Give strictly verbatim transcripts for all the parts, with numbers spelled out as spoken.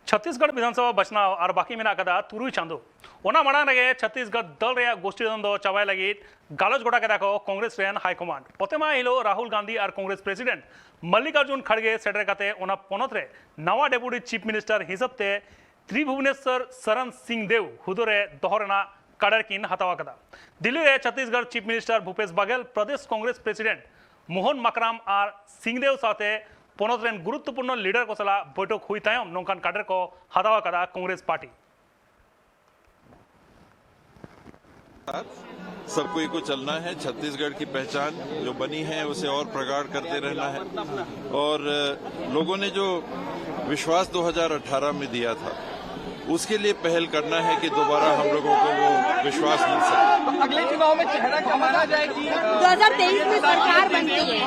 ᱪᱷᱚᱛᱤᱥᱜᱚᱲ ᱵᱤᱫᱷᱟᱱᱥᱚᱵᱷᱟ ᱵᱟᱪᱷᱱᱟᱣ ᱟᱨ ᱵᱟᱹᱠᱤ ᱢᱮᱱᱟᱜ ᱟᱠᱟᱫᱟ ᱛᱩᱨᱩᱭ ᱪᱟᱸᱫᱚ᱾ ᱚᱱᱟ ᱢᱟᱲᱟᱝ ᱨᱮᱜᱮ ᱪᱷᱚᱛᱤᱥᱜᱚᱲ ᱫᱚᱞ ᱨᱮᱭᱟᱜ ᱜᱳᱥᱴᱤ ᱫᱚᱱ ᱫᱚ ᱪᱟᱵᱟᱭ ᱞᱟᱹᱜᱤᱫ ᱜᱟᱞᱚᱪ ᱜᱚᱴᱟ ᱠᱮᱫᱟ ᱠᱚ ᱠᱚᱝᱜᱨᱮᱥ ᱨᱮᱱ ᱦᱟᱭ ᱠᱚᱢᱟᱱᱰ᱾ ᱚᱛᱮᱢᱟ ᱦᱤᱞᱳᱜ ᱨᱟᱦᱩᱞ ᱜᱟᱱᱫᱷᱤ ᱟᱨ ᱠᱚᱝᱜᱨᱮᱥ ᱯᱨᱮᱥᱤᱰᱮᱱᱴ ᱢᱟᱞᱞᱤᱠᱟᱨᱡᱩᱱ ᱠᱷᱟᱲᱜᱮ ᱥᱮᱴᱮᱨ ᱠᱟᱛᱮ ᱚᱱᱟ ᱯᱚᱱᱚᱛ ᱨᱮ ᱱᱟᱣᱟ ᱰᱮᱯᱩᱴᱤ ᱪᱤᱯ ᱢᱤᱱᱤᱥᱴᱟᱨ ᱦᱤᱥᱟᱹᱵ ᱛᱮ ᱛᱨᱤᱵᱷᱩᱵᱚᱱᱮᱥᱚᱨ ᱥᱚᱨᱚᱱ ᱥᱤᱝ ᱫᱮᱣ ᱦᱩᱫᱟᱹ ᱨᱮ ᱫᱚᱦᱚ ᱨᱮᱱᱟᱜ ᱠᱟᱰᱟᱨ ᱠᱤᱱ ᱦᱟᱛᱟᱣ ᱟᱠᱟᱫᱟ᱾ ᱫᱤᱞᱞᱤ ᱨᱮ Chhattisgarh chip minister ᱵᱷᱩᱯᱮᱥ ᱵᱟᱜᱮᱞ, Pradesh Congress president Mohan ᱢᱟᱠᱨᱟᱢ ᱟᱨ ᱥᱤᱝᱫᱮᱣ ᱥᱟᱶᱛᱮ ᱯᱚᱱᱚᱛ ᱨᱮᱱ ᱜᱩᱨᱩᱛᱛᱚᱯᱩᱨᱱᱚ ᱞᱤᱰᱟᱨ ᱠᱚ ᱥᱟᱞᱟᱜ ᱵᱳᱭᱴᱷᱚᱠ ᱦᱩᱭ ᱛᱟᱭᱚᱢ ᱱᱚᱝᱠᱟᱱ ᱠᱟᱰᱟᱨ ᱠᱚ ᱦᱟᱛᱟᱣ ᱟᱠᱟᱫᱟ ᱠᱚᱝᱜᱨᱮᱥ ᱯᱟᱨᱴᱤ᱾ सबको को चलना है। छत्तीसगढ़ की पहचान जो बनी है, उसे और प्रगाढ़ करते रहना है। और लोगों ने जो विश्वास दो हज़ार अठारह में दिया था, उसके लिए पहल करना है कि दोबारा हम लोगों को वो विश्वास मिल सके। अगले चुनाव में चेहरा क्या माना जाए कि दो हज़ार तेईस में सरकार बनती है।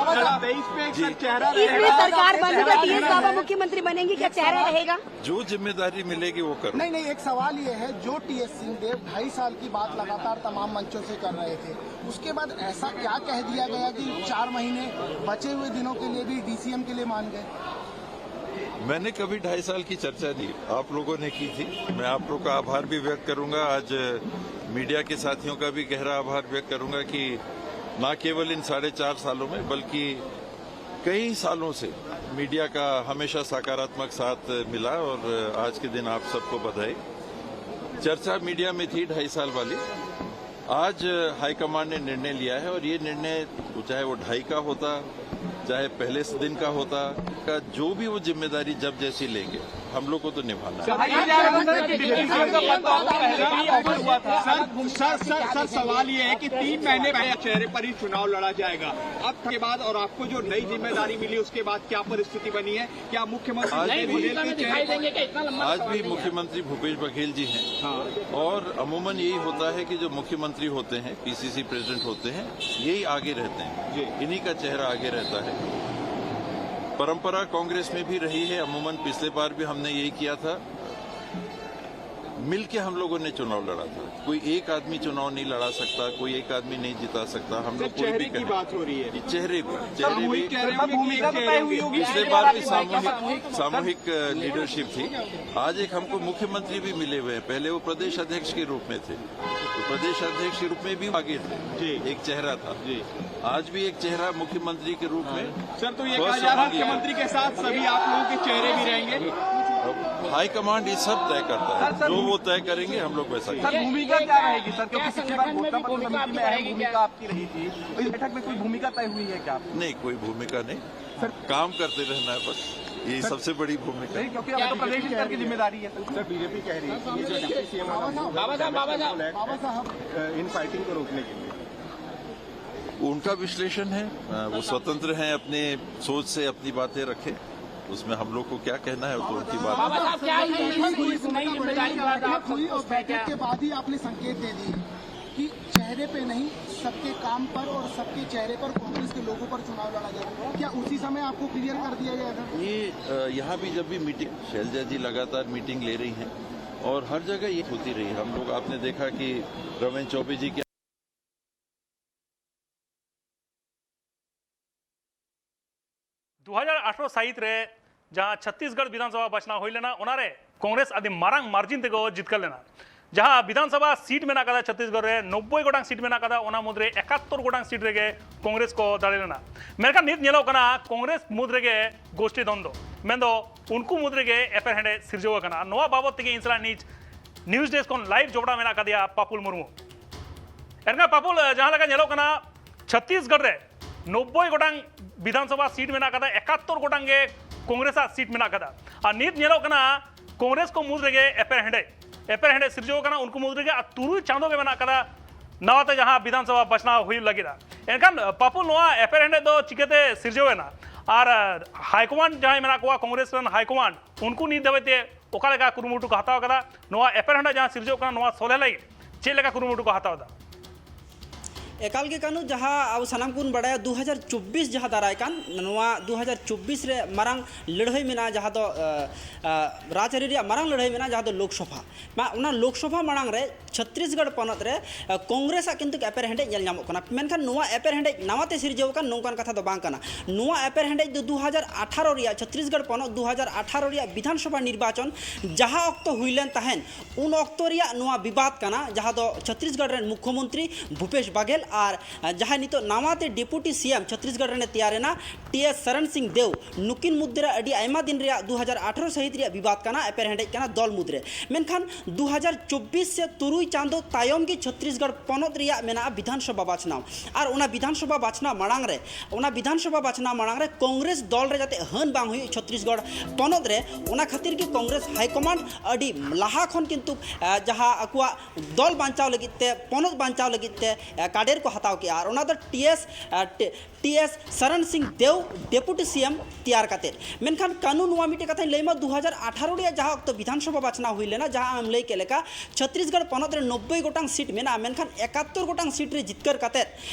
तेईस में एक साथ चेहरा इसमें सरकार बनती है, टीएस बाबा मुख्यमंत्री बनेंगे, क्या चेहरा रहेगा? जो जिम्मेदारी मिलेगी, वो करूँ। नहीं नहीं, एक सवाल ये है, जो टीएस सिंहदेव ढाई साल की बात लगातार तमाम मंचों से कर रहे थे, उसके बाद ऐसा क्या कह दिया गया कि चार महीने बचे हुए दिनों के लिए भी डीसीएम के लिए मान गए? मैंने कभी ढाई साल की चर्चा नहीं, आप लोगों ने की थी। मैं आप लोगों का आभार भी व्यक्त करूंगा, आज मीडिया के साथियों का भी गहरा आभार व्यक्त करूंगा कि ना केवल इन साढ़े चार सालों में, बल्कि कई सालों से मीडिया का हमेशा सकारात्मक साथ मिला और आज के दिन आप सबको बधाई। चर्चा मीडिया में थी ढाई साल वाली, आज हाईकमांड ने निर्णय लिया है और ये निर्णय, चाहे वो ढाई का होता, चाहे पहले दिन का होता, का जो भी वो जिम्मेदारी जब जैसी लेंगे, हम लोग को तो निभाना है। कहा यह जा रहा था कि डिप्टी सीएम का पद तो आपको पहले भी ऑफर हुआ था। सर, सर, सर, सर, सवाल ये है कि तीन महीने पहले चेहरे पर ही चुनाव लड़ा जाएगा, अब के बाद और आपको जो नई जिम्मेदारी मिली, उसके बाद क्या परिस्थिति बनी है? क्या मुख्यमंत्री आज भूपेश भी- बघेल के चेहरे पर आज भी मुख्यमंत्री भूपेश बघेल जी हैं। और अमूमन यही होता है कि जो मुख्यमंत्री होते हैं, पीसीसी प्रेसिडेंट होते हैं, यही आगे रहते हैं, इन्हीं का चेहरा आगे रहता है। परंपरा कांग्रेस में भी रही है, अमूमन पिछले बार भी हमने यही किया था। मिलके हम लोगों ने चुनाव लड़ा था। कोई एक आदमी चुनाव नहीं लड़ा सकता, कोई एक आदमी नहीं जिता सकता। हम लोग कोई चेहरे भी की कहें, बात हो रही है। चेहरे पर, चेहरे भी कह रहे हैं कि एक चेहरे की पिछले बार भी सामूहिक सामूहिक लीडरशिप थी। आज एक हमको मुख्यमंत्री भी मिले हुए हैं। पहले वो प्रदेश अध्यक्ष के रूप में थे, तो प्रदेश अध्यक्ष के रूप में भी आगे थे। एक चेहरा था। आज भी एक चेहरा मुख्यमंत्री के रूप में। सर, तो ये कहा जा रहा है मुख्यमंत्री के साथ सभी आप लोगों के चेहरे भी रहेंगे? हाई कमांड ये सब तय करता है। जो वो तय करेंगे, हम लोग वैसा करेंगे। भूमिका क्या रहेगी सर, क्योंकि पिछली बार गोतापत्र समिति में अहम भूमिका आपकी रही थी, तो इस बैठक में कोई भूमिका तय हुई है क्या? नहीं, कोई भूमिका नहीं। सर, काम करते रहना है बस, यही सबसे बड़ी भूमिका है। क्योंकि अब तो प्रदेश स्तर की जिम्मेदारी है सर। सर, बीजेपी कह रही है कि ये जो डिप्टी सीएम वाला move है, बाबा साहब, बाबा साहब। बाबा साहब इन फाइटिंग को रोकने के लिए। उनका विश्लेषण है, वो स्वतंत्र हैं, अपने सोच से अपनी बातें रखें, उसमें हम लोग को क्या कहना है, तो उनकी बात। बाबा साहब, क्या ये इस नई जिम्मेदारी का आप हुई और बैठक के बाद ही आपने संकेत दे दी कि चेहरे पे नहीं, सबके काम पर और सबके चेहरे पर कांग्रेस के लोगों पर चुनाव लड़ा जाएगा। क्या उसी समय आपको क्लियर कर दिया गया था? ये अ, यहाँ भी जब भी मीटिंग, शैलजा जी लगातार मीटिंग ले रही हैं और हर जगह ये होती रही। हम लोग, आपने देखा कि रविंद्र चौबे जी के ᱫᱩ ᱦᱟᱡᱟᱨ ᱟᱴᱷᱨᱚ ᱥᱟᱹᱦᱤᱛ ᱨᱮ ᱡᱟᱦᱟᱸ ᱪᱷᱚᱛᱛᱤᱥᱜᱚᱲ ᱵᱤᱫᱷᱟᱱᱥᱚᱵᱷᱟ ᱵᱟᱪᱷᱱᱟᱣ ᱦᱩᱭ ᱞᱮᱱᱟ, ᱚᱱᱟᱨᱮ ᱠᱚᱝᱜᱨᱮᱥ ᱟᱹᱰᱤ ᱢᱟᱨᱟᱝ ᱢᱟᱨᱡᱤᱱ ᱛᱮᱠᱚ ᱡᱤᱛᱠᱟᱹᱨ ᱞᱮᱱᱟ᱾ ᱡᱟᱦᱟᱸ ᱵᱤᱫᱷᱟᱱᱥᱚᱵᱷᱟ ᱥᱤᱴ ᱢᱮᱱᱟᱜ ᱠᱟᱫᱟ ᱪᱷᱚᱛᱛᱤᱥᱜᱚᱲ ᱨᱮ, ᱱᱚᱵᱵᱳᱭ ᱜᱚᱴᱟᱝ ᱥᱤᱴ ᱢᱮᱱᱟᱜ ᱠᱟᱫᱟ, ᱚᱱᱟ ᱢᱩᱫᱽᱨᱮ ᱮᱠᱟᱛᱛᱳᱨ ᱜᱚᱴᱟᱝ ᱥᱤᱴ ᱨᱮᱜᱮ ᱠᱚᱝᱜᱨᱮᱥ ᱠᱚ ᱫᱟᱲᱮ ᱞᱮᱱᱟ᱾ ᱢᱮᱱᱠᱷᱟᱱ ᱱᱤᱛ ᱧᱮᱞᱚᱜ ᱠᱟᱱᱟ ᱠᱚᱝᱜᱨᱮᱥ ᱢᱩᱫᱽ ᱨᱮᱜᱮ ᱜᱳᱥᱴᱤ ᱫᱚᱱᱫᱚ, ᱢᱮᱱᱫᱚ ᱩᱱᱠᱩ ᱢᱩᱫᱽ ᱨᱮᱜᱮ ᱮᱯᱮᱨᱦᱮᱸᱰᱮᱡ ᱥᱤᱨᱡᱟᱹᱣ ᱟᱠᱟᱱᱟ᱾ ᱱᱚᱣᱟ ᱵᱟᱵᱚᱫ ᱛᱮᱜᱮ ᱤᱧ ᱥᱟᱞᱟᱜ ᱱᱤᱡ ᱱᱤᱭᱩᱡᱽ ᱰᱮᱥᱠ ᱠᱷᱚᱱ ᱞᱟᱭᱤᱵᱷ ᱡᱚᱯᱲᱟᱣ ᱢᱮᱱᱟᱜ ᱠᱟᱫᱮᱭᱟ ᱯᱟᱯᱩᱞ ᱢᱩᱨᱢᱩ᱾ ᱮᱱᱠᱷᱟᱱ ᱯᱟᱯᱩᱞ, ᱡᱟᱦᱟᱸ ᱞᱮᱠᱟ ᱧᱮᱞᱚᱜ ᱠᱟᱱᱟ, ᱪᱷᱚᱛᱛᱤᱥᱜᱚᱲ ᱨᱮ ᱱᱚᱵᱵᱳᱭ ᱜᱚᱴᱟᱝ ᱵᱤᱫᱷᱟᱱᱥᱚᱵᱷᱟ ᱥᱤᱴ ᱢᱮᱱᱟᱜ ᱠᱟᱫᱟ, ᱮᱠᱟᱛᱛᱳᱨ ᱜᱚᱴᱟᱝ ᱜᱮ ᱠᱚᱝᱜᱨᱮᱥᱟᱜ ᱥᱤᱴ ᱢᱮᱱᱟᱜ ᱠᱟᱫᱟ᱾ ᱟᱨ ᱱᱤᱛ ᱧᱮᱞᱚᱜ ᱠᱟᱱᱟ ᱠᱚᱝᱜᱨᱮᱥ ᱠᱚ ᱢᱩᱫᱽ ᱨᱮᱜᱮ ᱮᱯᱮᱨᱦᱮᱸᱰᱮᱡ, ᱮᱯᱮᱨᱦᱮᱸᱰᱮᱡ ᱥᱤᱨᱡᱟᱹᱣ ᱠᱟᱱᱟ ᱩᱱᱠᱩ ᱢᱩᱫᱽ ᱨᱮᱜᱮ᱾ ᱟᱨ ᱛᱩᱨᱩᱭ ᱪᱟᱸᱫᱳ ᱜᱮ ᱢᱮᱱᱟᱜ ᱠᱟᱫᱟ ᱱᱟᱣᱟᱛᱮ ᱡᱟᱦᱟᱸ ᱵᱤᱫᱷᱟᱱᱥᱚᱵᱷᱟ ᱵᱟᱪᱷᱱᱟᱣ ᱦᱩᱭᱩᱜ ᱞᱟᱹᱜᱤᱫ᱾ ᱮᱱᱠᱷᱟᱱ ᱯᱟᱯᱩᱞ, ᱱᱚᱣᱟ ᱮᱯᱮᱨᱦᱮᱸᱰᱮᱡ ᱫᱚ ᱪᱤᱠᱟᱹᱛᱮ ᱥᱤᱨᱡᱟᱹᱣ ᱮᱱᱟ? ᱟᱨ ᱦᱟᱭᱠᱚᱢᱟᱱᱰ ᱡᱟᱦᱟᱸᱭ ᱢᱮᱱᱟᱜ ᱠᱚᱣᱟ, ᱠᱚᱝᱜᱨᱮᱥ ᱨᱮᱱ ᱦᱟᱭᱠᱚᱢᱟᱱᱰ, ᱩᱱᱠᱩ ᱱᱤᱛ ᱫᱷᱟᱹᱵᱤᱡ ᱛᱮ ᱚᱠᱟ ᱞᱮᱠᱟ ᱠᱩᱨᱩᱢᱩᱴᱩ ᱠᱚ ᱦᱟᱛᱟᱣ ᱠᱟᱫᱟ? ᱱᱚᱣᱟ ᱮᱯᱮᱨᱦᱮᱸᱰᱮᱡ ᱡᱟᱦᱟᱸ ᱥᱤᱨᱡᱟᱹᱣ ᱠᱟᱱᱟ, ᱱᱚᱣᱟ ᱥᱚᱞᱦᱮ ᱞᱟᱹᱜᱤᱫ ᱪᱮᱫ ᱞᱮᱠᱟ ᱠᱩᱨᱩᱢᱩᱴᱩ ᱠᱚ ᱦᱟᱛᱟᱣ ᱮᱫᱟ? ᱮᱠᱟᱞ ᱜᱮ ᱠᱟᱹᱱᱩ, ᱡᱟᱦᱟᱸ ᱟᱵᱚ ᱥᱟᱱᱟᱢ ᱠᱚᱵᱚᱱ ᱵᱟᱲᱟᱭᱟ, ᱫᱩ ᱦᱟᱡᱟᱨ ᱪᱚᱵᱵᱤᱥ ᱡᱟᱦᱟᱸ ᱫᱟᱨᱟᱭ ᱠᱟᱱ, ᱱᱚᱣᱟ ᱫᱩ ᱦᱟᱡᱟᱨ ᱪᱚᱵᱵᱤᱥ ᱨᱮ ᱢᱟᱨᱟᱝ ᱞᱟᱹᱲᱦᱟᱹᱭ ᱢᱮᱱᱟᱜᱼᱟ, ᱡᱟᱦᱟᱸ ᱫᱚ ᱟᱸ, ᱟᱸ, ᱨᱟᱡᱽᱟᱹᱨᱤ ᱨᱮᱭᱟᱜ ᱢᱟᱨᱟᱝ ᱞᱟᱹᱲᱦᱟᱹᱭ ᱢᱮᱱᱟᱜᱼᱟ, ᱡᱟᱦᱟᱸ ᱫᱚ ᱞᱳᱠᱥᱚᱵᱷᱟ᱾ ᱢᱟ, ᱚᱱᱟ ᱞᱳᱠᱥᱚᱵᱷᱟ ᱢᱟᱲᱟᱝ ᱨᱮ ᱪᱷᱚᱛᱨᱤᱥᱜᱚᱲ ᱯᱚᱱᱚᱛ ᱨᱮ ᱟᱸ, ᱠᱚᱝᱜᱨᱮᱥᱟᱜ ᱠᱤᱱᱛᱩ ᱮᱯᱮᱨᱦᱮᱸᱰᱮᱡ ᱧᱮᱞ ᱧᱟᱢᱚᱜ ᱠᱟᱱᱟ᱾ ᱢᱮᱱᱠᱷᱟᱱ ᱱᱚᱣᱟ ᱮᱯᱮᱨᱦᱮᱸᱰᱮᱡ ᱱᱟᱣᱟ ᱛᱮ ᱥᱤᱨᱡᱟᱹᱣ ᱟᱠᱟᱱ ᱱᱚᱝᱠᱟᱱ ᱠᱟᱛᱷᱟ ᱫᱚ ᱵᱟᱝ ᱠᱟᱱᱟ᱾ ᱱᱚᱣᱟ ᱮᱯᱮᱨᱦᱮᱸᱰᱮᱡ ᱫᱚ ᱫᱩ ᱦᱟᱡᱟᱨ ᱟᱴᱷᱟᱨᱚ ᱨᱮᱭᱟᱜ, ᱪᱷᱚᱛᱨᱤᱥᱜᱚᱲ ᱯᱚᱱᱚᱛ ᱫᱩ ᱦᱟᱡᱟᱨ ᱟᱴᱷᱟᱨᱚ ᱨᱮᱭᱟᱜ ᱵᱤᱫᱷᱟᱱ ᱥᱚᱵᱷᱟ ᱱᱤᱨᱵᱟᱪᱚᱱ ᱡᱟᱦᱟᱸ ᱚᱠᱛᱚ ᱦᱩᱭ ᱞᱮᱱ ᱛᱟᱦᱮᱸᱱ, ᱩᱱ ᱚᱠᱛᱚ ᱨᱮᱭᱟᱜ ᱱᱚᱣᱟ ᱵᱤᱵᱟᱫ ᱠᱟᱱᱟ, ᱡᱟᱦᱟᱸ ᱫᱚ ᱪᱷᱚᱛᱨᱤᱥᱜᱚᱲ ᱨᱮᱱ ᱢᱩᱠᱷᱭᱚᱢᱚᱱᱛᱨᱤ ᱵᱷᱩᱯᱮᱥ ᱵᱟᱜᱮᱞ ᱟᱨ ᱡᱟᱦᱟᱸᱭ ᱱᱤᱛᱚᱜ ᱱᱟᱣᱟ ᱛᱮ ᱰᱮᱯᱩᱴᱤ ᱥᱤ ᱮᱢ ᱪᱷᱚᱛᱨᱤᱥᱜᱚᱲ ᱨᱮᱱᱮ ᱛᱮᱭᱟᱨ ᱮᱱᱟ, ᱴᱤ ᱮᱥ ᱥᱚᱨᱚᱱ ᱥᱤᱝ ᱫᱮᱣ, ᱱᱩᱠᱤᱱ ᱢᱚᱫᱽᱫᱷᱮ ᱨᱮ ᱟᱹᱰᱤ ᱟᱭᱢᱟ ᱫᱤᱱ ᱨᱮᱭᱟᱜ ᱫᱩ ᱦᱟᱡᱟᱨ ᱟᱴᱷᱟᱨᱚ ᱥᱟᱹᱦᱤᱛ ᱨᱮᱭᱟᱜ ᱵᱤᱵᱟᱫ ᱠᱟᱱᱟ, ᱮᱯᱮᱨᱦᱮᱸᱰᱮᱡ ᱠᱟᱱᱟ ᱫᱚᱞ ᱢᱩᱫᱽᱨᱮ᱾ ᱢᱮᱱᱠᱷᱟᱱ ᱫᱩ ᱦᱟᱡᱟᱨ ᱪᱚᱵᱵᱤᱥ ᱥᱮ ᱛᱩᱨᱩᱭ ᱪᱟᱸᱫᱚ ᱛᱟᱭᱚᱢ ᱜᱮ ᱪᱷᱚᱛᱨᱤᱥᱜᱚᱲ ᱯᱚᱱᱚᱛ ᱨᱮᱭᱟᱜ ᱢᱮᱱᱟᱜᱼᱟ ᱵᱤᱫᱷᱟᱱ ᱥᱚᱵᱷᱟ ᱵᱟᱪᱷᱱᱟᱣ᱾ ᱟᱨ ᱚᱱᱟ ᱵᱤᱫᱷᱟᱱ ᱥᱚᱵᱷᱟ ᱵᱟᱪᱷᱱᱟᱣ ᱢᱟᱲᱟᱝ ᱨᱮ, ᱚᱱᱟ ᱵᱤᱫᱷᱟᱱ ᱥᱚᱵᱷᱟ ᱵᱟᱪᱷᱱᱟᱣ ᱢᱟᱲᱟᱝ ᱨᱮ ᱠᱚᱝᱜᱨᱮᱥ ᱫᱚᱞ ᱨᱮ ᱡᱟᱛᱮ ᱦᱟᱹᱱ ᱵᱟᱝ ᱦᱩᱭᱩᱜ ᱪᱷᱚᱛᱨᱤᱥᱜᱚᱲ ᱯᱚᱱᱚᱛ ᱨᱮ, ᱚᱱᱟ ᱠᱷᱟᱹᱛᱤᱨ ᱜᱮ ᱠᱚᱝᱜᱨᱮᱥ ᱦᱟᱭ ᱠᱚᱢᱟᱱᱰ ᱟᱹᱰᱤ ᱞᱟᱦᱟ ᱠᱷᱚᱱ ᱠᱤᱱᱛᱩ, ᱟᱸ, ᱡᱟᱦᱟᱸ ᱟᱠᱚᱣᱟᱜ ᱫᱚᱞ ᱵᱟᱧᱪᱟᱣ ᱞᱟᱹᱜᱤᱫ ᱛᱮ, ᱯᱚᱱᱚᱛ ᱵᱟᱧᱪᱟᱣ ᱞᱟᱹᱜᱤᱫ ᱛᱮ, ᱟᱸ, ᱠᱟᱰᱮᱨ ᱠᱚ ᱦᱟᱛᱟᱣ ᱠᱮᱜᱼᱟ᱾ ᱟᱨ ᱚᱱᱟ ᱫᱚ ᱴᱤ ᱮᱥ, ᱟᱸ, ᱴᱤ-, ᱴᱤ ᱮᱥ ᱥᱚᱨᱚᱱ ᱥᱤᱝ ᱫᱮᱣ ᱰᱮᱯᱩᱴᱤ ᱥᱤ ᱮᱢ ᱛᱮᱭᱟᱨ ᱠᱟᱛᱮᱫ᱾ ᱢᱮᱱᱠᱷᱟᱱ ᱠᱟᱹᱱᱩ, ᱱᱚᱣᱟ ᱢᱤᱫᱴᱮᱡ ᱠᱟᱛᱷᱟᱧ ᱞᱟᱹᱭ ᱢᱟ, ᱫᱩ ᱦᱟᱡᱟᱨ ᱟᱴᱷᱟᱨᱚ ᱨᱮᱭᱟᱜ ᱡᱟᱦᱟᱸ ᱚᱠᱛᱚ ᱵᱤᱫᱷᱟᱱ ᱥᱚᱵᱷᱟ ᱵᱟᱪᱷᱱᱟᱣ ᱦᱩᱭ ᱞᱮᱱᱟ, ᱡᱟᱦᱟᱸ ᱟᱢᱮᱢ ᱞᱟᱹᱭ ᱠᱮᱫ ᱞᱮᱠᱟ, ᱪᱷᱚᱛᱨᱤᱥᱜᱚᱲ ᱯᱚᱱᱚᱛ ᱨᱮ ᱱᱚᱵᱵᱳᱭ ᱜᱚᱴᱟᱝ ᱥᱤᱴ ᱢᱮᱱᱟᱜᱼᱟ, ᱢᱮᱱᱠᱷᱟᱱ ᱮᱠᱟᱛᱛᱳᱨ ᱜᱚᱴᱟᱝ ᱥᱤᱴ ᱨᱮ ᱡᱤᱛᱠᱟᱹᱨ ᱠᱟᱛᱮᱫ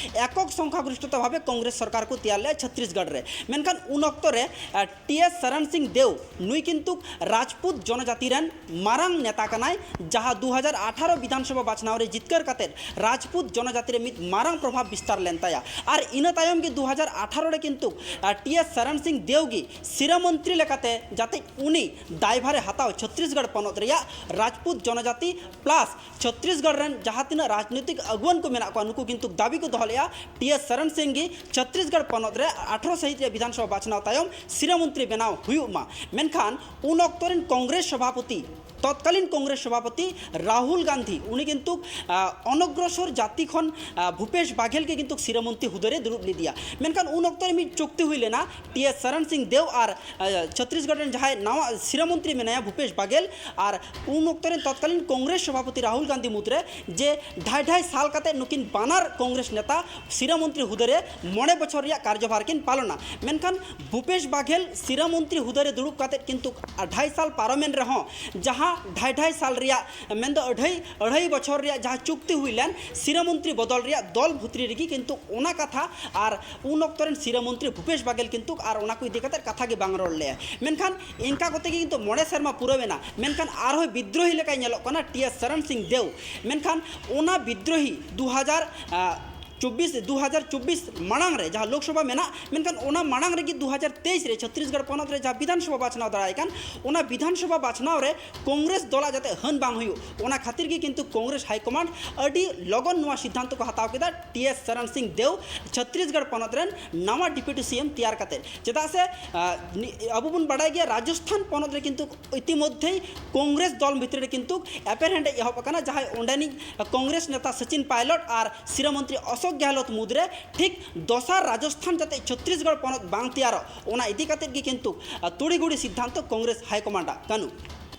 ᱮᱠᱚᱠ ᱥᱚᱝᱠᱷᱟᱜᱚᱨᱤᱥᱴᱷᱚᱛᱟ ᱵᱷᱟᱵᱮ ᱠᱚᱝᱜᱨᱮᱥ ᱥᱚᱨᱠᱟᱨ ᱠᱚ ᱛᱮᱭᱟᱨ ᱞᱮᱫᱼᱟ ᱪᱷᱚᱛᱨᱤᱥᱜᱚᱲ ᱨᱮ᱾ ᱢᱮᱱᱠᱷᱟᱱ ᱩᱱ ᱚᱠᱛᱚ ᱨᱮ, ᱟᱸ, ᱴᱤ ᱮᱥ ᱥᱚᱨᱚᱱ ᱥᱤᱝ ᱫᱮᱣ, ᱱᱩᱭ ᱠᱤᱱᱛᱩ ᱨᱟᱡᱽᱯᱩᱛ ᱡᱚᱱᱚᱡᱟᱛᱤ ᱨᱮᱱ ᱢᱟᱨᱟᱝ ᱱᱮᱛᱟ ᱠᱟᱱᱟᱭ, ᱡᱟᱦᱟᱸ ᱫᱩ ᱦᱟᱡᱟᱨ ᱟᱴᱷᱟᱨᱚ ᱵᱤᱫᱷᱟᱱ ᱥᱚᱵᱷᱟ ᱵᱟᱪᱷᱱᱟᱣ ᱨᱮ ᱡᱤᱛᱠᱟᱹᱨ ᱠᱟᱛᱮᱫ ᱨᱟᱡᱽᱯᱩᱛ ᱡᱚᱱᱚᱡᱟᱛᱤ ᱨᱮ ᱢᱤᱫ ᱢᱟᱨᱟᱝ ᱯᱨᱚᱵᱷᱟᱵᱽ ᱵᱤᱥᱛᱟᱨ ᱞᱮᱱ ᱛᱟᱭᱟ᱾ ᱟᱨ ᱤᱱᱟᱹ ᱛᱟᱭᱚᱢ ᱜᱮ ᱫᱩ ᱦᱟᱡᱟᱨ ᱟᱴᱷᱟᱨᱚ ᱨᱮ ᱠᱤᱱᱛᱩ, ᱟᱸ, ᱴᱤ ᱮᱥ ᱥᱚᱨᱚᱱ ᱥᱤᱝ ᱫᱮᱣ ᱜᱮ ᱥᱤᱨᱟᱹ ᱢᱚᱱᱛᱨᱤ ᱞᱮᱠᱟᱛᱮ ᱡᱟᱛᱮ ᱩᱱᱤ ᱫᱟᱭᱵᱷᱟᱨᱮ ᱦᱟᱛᱟᱣ ᱪᱷᱚᱛᱨᱤᱥᱜᱚᱲ ᱯᱚᱱᱚᱛ ᱨᱮᱭᱟᱜ ᱨᱟᱡᱽᱯᱩᱛ ᱡᱚᱱᱚᱡᱟᱛᱤ plus ᱪᱷᱚᱛᱨᱤᱥᱜᱚᱲ ᱨᱮᱱ ᱡᱟᱦᱟᱸ ᱛᱤᱱᱟᱹᱜ ᱨᱟᱡᱽᱱᱳᱭᱛᱤᱠ ᱟᱹᱜᱩᱣᱟᱹᱱ ᱠᱚ ᱢᱮᱱᱟᱜ ᱠᱚᱣᱟ, ᱱᱩᱠᱩ ᱠᱤᱱᱛᱩ ᱫᱟᱹᱵᱤ ᱠᱚ ᱫᱚᱦᱚ ᱞᱮᱫᱼᱟ, ᱴᱤ ᱮᱥ ᱥᱚᱨᱚᱱ ᱥᱤᱝ ᱜᱮ ᱪᱷᱚᱛᱨᱤᱥᱜᱚᱲ ᱯᱚᱱᱚᱛ ᱨᱮ ᱟᱴᱷᱟᱨᱚ ᱥᱟᱹᱦᱤᱛ ᱨᱮᱭᱟᱜ ᱵᱤᱫᱷᱟᱱ ᱥᱚᱵᱷᱟ ᱵᱟᱪᱷᱱᱟᱣ ᱛᱟᱭᱚᱢ ᱥᱤᱨᱟᱹ ᱢᱚᱱᱛᱨᱤ ᱵᱮᱱᱟᱣ ᱦᱩᱭᱩᱜ ᱢᱟ᱾ ᱢᱮᱱᱠᱷᱟᱱ ᱩᱱ ᱚᱠᱛᱚ ᱨᱮᱱ ᱠᱚᱝᱜᱨᱮᱥ ᱥᱚᱵᱷᱟᱯᱚᱛᱤ, ᱛᱚᱛᱠᱟᱞᱤᱱ ᱠᱚᱝᱜᱨᱮᱥ ᱥᱚᱵᱷᱟᱯᱚᱛᱤ ᱨᱟᱦᱩᱞ ᱜᱟᱱᱫᱷᱤ, ᱩᱱᱤ ᱠᱤᱱᱛᱩ, ᱟᱸ, ᱚᱱᱚᱜᱨᱚᱥᱚᱨ ᱡᱟᱹᱛᱤ ᱠᱷᱚᱱ, ᱟᱸ, ᱵᱷᱩᱯᱮᱥ ᱵᱟᱜᱷᱮᱞ ᱜᱮ ᱠᱤᱱᱛᱩ ᱥᱤᱨᱟᱹ ᱢᱚᱱᱛᱨᱤ ᱦᱩᱫᱟᱹ ᱨᱮ ᱫᱩᱲᱩᱵ ᱞᱮᱫᱮᱭᱟ᱾ ᱢᱮᱱᱠᱷᱟᱱ ᱩᱱ ᱚᱠᱛᱚ ᱨᱮ ᱢᱤᱫ ᱪᱩᱠᱛᱤ ᱦᱩᱭ ᱞᱮᱱᱟ, ᱴᱤ ᱮᱥ ᱥᱚᱨᱚᱱ ᱥᱤᱝ ᱫᱮᱣ ᱟᱨ, ᱟᱸ, ᱪᱷᱚᱛᱨᱤᱥᱜᱚᱲ ᱨᱮᱱ ᱡᱟᱦᱟᱸᱭ ᱱᱟᱣᱟ ᱥᱤᱨᱟᱹ ᱢᱚᱱᱛᱨᱤ ᱢᱮᱱᱟᱭᱟ ᱵᱷᱩᱯᱮᱥ ᱵᱟᱜᱷᱮᱞ, ᱟᱨ ᱩᱱ ᱚᱠᱛᱚ ᱨᱮᱱ ᱛᱚᱛᱠᱟᱞᱤᱱ ᱠᱚᱝᱜᱨᱮᱥ ᱥᱚᱵᱷᱟᱯᱚᱛᱤ ᱨᱟᱦᱩᱞ ᱜᱟᱱᱫᱷᱤ ᱢᱩᱫᱽᱨᱮ ᱡᱮ ᱰᱷᱟᱭ ᱰᱷᱟᱭ ᱥᱟᱞ ᱠᱟᱛᱮ ᱱᱩᱠᱤᱱ ᱵᱟᱱᱟᱨ ᱠᱚᱝᱜᱨᱮᱥ ᱱᱮᱛᱟ ᱥᱤᱨᱟᱹ ᱢᱚᱱᱛᱨᱤ ᱦᱩᱫᱟᱹ ᱨᱮ ᱢᱚᱬᱮ ᱵᱚᱪᱷᱚᱨ ᱨᱮᱭᱟᱜ ᱠᱟᱨᱡᱚᱵᱷᱟᱨ ᱠᱤᱱ ᱯᱟᱞᱚᱱᱟ᱾ ᱢᱮᱱᱠᱷᱟᱱ ᱵᱷᱩᱯᱮᱥ ᱵᱟᱜᱷᱮᱞ ᱥᱤᱨᱟᱹ ᱢᱚᱱᱛᱨᱤ ᱦᱩᱫᱟᱹ ᱨᱮ ᱫᱩᱲᱩᱵ ᱠᱟᱛᱮ ᱠᱤᱱᱛᱩ ᱰᱷᱟᱭ ᱥᱟᱞ ᱯᱟᱨᱚᱢᱮᱱ ᱨᱮᱦᱚᱸ ᱡᱟᱦᱟᱸ ᱰᱷᱟᱭ ᱰᱷᱟᱭ ᱥᱟᱞ ᱨᱮᱭᱟᱜ, ᱢᱮᱱᱫᱚ ᱟᱹᱲᱦᱟᱹᱭ ᱟᱹᱲᱦᱟᱹᱭ ᱵᱚᱪᱷᱚᱨ ᱨᱮᱭᱟᱜ ᱡᱟᱦᱟᱸ ᱪᱩᱠᱛᱤ ᱦᱩᱭ ᱞᱮᱱ ᱥᱤᱨᱟᱹ ᱢᱚᱱᱛᱨᱤ ᱵᱚᱫᱚᱞ ᱨᱮᱭᱟᱜ, ᱫᱚᱞ ᱵᱷᱤᱛᱨᱤ ᱨᱮᱜᱮ ᱠᱤᱱᱛᱩ ᱚᱱᱟ ᱠᱟᱛᱷᱟ ᱟᱨ ᱩᱱ ᱚᱠᱛᱚ ᱨᱮᱱ ᱥᱤᱨᱟᱹ ᱢᱚᱱᱛᱨᱤ ᱵᱷᱩᱯᱮᱥ ᱵᱟᱜᱮᱞ ᱠᱤᱱᱛᱩ ᱟᱨ ᱚᱱᱟ ᱠᱚ ᱤᱫᱤ ᱠᱟᱛᱮ ᱠᱟᱛᱷᱟ ᱜᱮ ᱵᱟᱝ ᱨᱚᱲ ᱞᱮᱜᱼᱟ᱾ ᱢᱮᱱᱠᱷᱟᱱ ᱤᱱᱠᱟ ᱠᱚᱛᱮ ᱜᱮ ᱠᱤᱱᱛᱩ ᱢᱚᱬᱮ ᱥᱮᱨᱢᱟ ᱯᱩᱨᱟᱹᱣ ᱮᱱᱟ, ᱢᱮᱱᱠᱷᱟᱱ ᱟᱨᱦᱚᱸ ᱵᱤᱫᱽᱨᱳᱦᱤ ᱞᱮᱠᱟᱭ ᱧᱮᱞᱚᱜ ᱠᱟᱱᱟ ᱴᱤ ᱮᱥ ᱥᱚᱨᱚᱱ ᱥᱤᱝ ᱫᱮᱣ᱾ ᱢᱮᱱᱠᱷᱟᱱ ᱚᱱᱟ ᱵᱤᱫᱽᱨᱳᱦᱤ ᱫᱩ ᱦᱟᱡᱟᱨ, ᱟᱸ, ᱪᱚᱵᱵᱤᱥ, ᱫᱩ ᱦᱟᱡᱟᱨ ᱪᱚᱵᱵᱤᱥ ᱢᱟᱲᱟᱝ ᱨᱮ ᱡᱟᱦᱟᱸ ᱞᱳᱠᱥᱚᱵᱷᱟ ᱢᱮᱱᱟᱜ, ᱢᱮᱱᱠᱷᱟᱱ ᱚᱱᱟ ᱢᱟᱲᱟᱝ ᱨᱮᱜᱮ ᱫᱩ ᱦᱟᱡᱟᱨ ᱛᱮᱭᱤᱥ ᱨᱮ ᱪᱷᱚᱛᱨᱤᱥᱜᱚᱲ ᱯᱚᱱᱚᱛ ᱨᱮ ᱡᱟᱦᱟᱸ ᱵᱤᱫᱷᱟᱱᱥᱚᱵᱷᱟ ᱵᱟᱪᱷᱱᱟᱣ ᱫᱟᱨᱟᱭ ᱠᱟᱱ, ᱚᱱᱟ ᱵᱤᱫᱷᱟᱱᱥᱚᱵᱷᱟ ᱵᱟᱪᱷᱱᱟᱣ ᱨᱮ ᱠᱚᱝᱜᱨᱮᱥ ᱫᱚᱞᱟᱜ ᱡᱟᱛᱮ ᱦᱟᱹᱱ ᱵᱟᱝ ᱦᱩᱭᱩᱜ, ᱚᱱᱟ ᱠᱷᱟᱹᱛᱤᱨ ᱜᱮ ᱠᱤᱱᱛᱩ ᱠᱚᱝᱜᱨᱮᱥ ᱦᱟᱭ ᱠᱚᱢᱟᱱᱰ ᱟᱹᱰᱤ ᱞᱚᱜᱚᱱ ᱱᱚᱣᱟ ᱥᱤᱫᱽᱫᱷᱟᱱᱛᱚ ᱠᱚ ᱦᱟᱛᱟᱣ ᱠᱮᱫᱟ, ᱴᱤ ᱮᱥ ᱥᱚᱨᱚᱱ ᱥᱤᱝ ᱫᱮᱣ ᱪᱷᱚᱛᱨᱤᱥᱜᱚᱲ ᱯᱚᱱᱚᱛ ᱨᱮᱱ ᱱᱟᱣᱟ ᱰᱮᱯᱩᱴᱤ ᱥᱤ ᱮᱢ ᱛᱮᱭᱟᱨ ᱠᱟᱛᱮ᱾ ᱪᱮᱫᱟᱜ ᱥᱮ, ᱟᱸ, ᱱᱤ-, ᱟᱵᱚ ᱵᱚᱱ ᱵᱟᱰᱟᱭ ᱜᱮᱭᱟ, ᱨᱟᱡᱚᱥᱛᱷᱟᱱ ᱯᱚᱱᱚᱛ ᱨᱮ ᱠᱤᱱᱛᱩ ᱤᱛᱤᱢᱚᱫᱽᱫᱷᱮᱭ ᱠᱚᱝᱜᱨᱮᱥ ᱫᱚᱞ ᱵᱷᱤᱛᱨᱤ ᱨᱮ ᱠᱤᱱᱛᱩ ᱮᱯᱮᱨᱦᱮᱸᱰᱮᱡ ᱮᱦᱚᱵ ᱟᱠᱟᱱᱟ, ᱡᱟᱦᱟᱸᱭ ᱚᱸᱰᱮᱱᱤᱡ ᱠᱚᱝᱜᱨᱮᱥ ᱱᱮᱛᱟ ᱥᱚᱪᱤᱱ ᱯᱟᱭᱞᱚᱴ ᱟᱨ ᱥᱤᱨᱟᱹ ᱢᱚᱱᱛᱨᱤ ᱚᱥᱳᱠ ᱜᱮᱦᱞᱚᱛ ᱢᱩᱫᱽᱨᱮ ᱴᱷᱤᱠ ᱫᱚᱥᱟᱨ ᱨᱟᱡᱚᱥᱛᱷᱟᱱ ᱡᱟᱛᱮ ᱪᱷᱚᱛᱨᱤᱥᱜᱚᱲ ᱯᱚᱱᱚᱛ ᱵᱟᱝ ᱛᱮᱭᱟᱨᱚᱜ, ᱚᱱᱟ ᱤᱫᱤ ᱠᱟᱛᱮᱫ ᱜᱮ ᱠᱤᱱᱛᱩ, ᱟᱸ, ᱛᱩᱲᱤᱜᱩᱲᱤ ᱥᱤᱫᱽᱫᱷᱟᱱᱛᱚ ᱠᱚᱝᱜᱨᱮᱥ ᱦᱟᱭ ᱠᱚᱢᱟᱱᱰᱟᱜ᱾ ᱠᱟᱹᱱᱩ᱾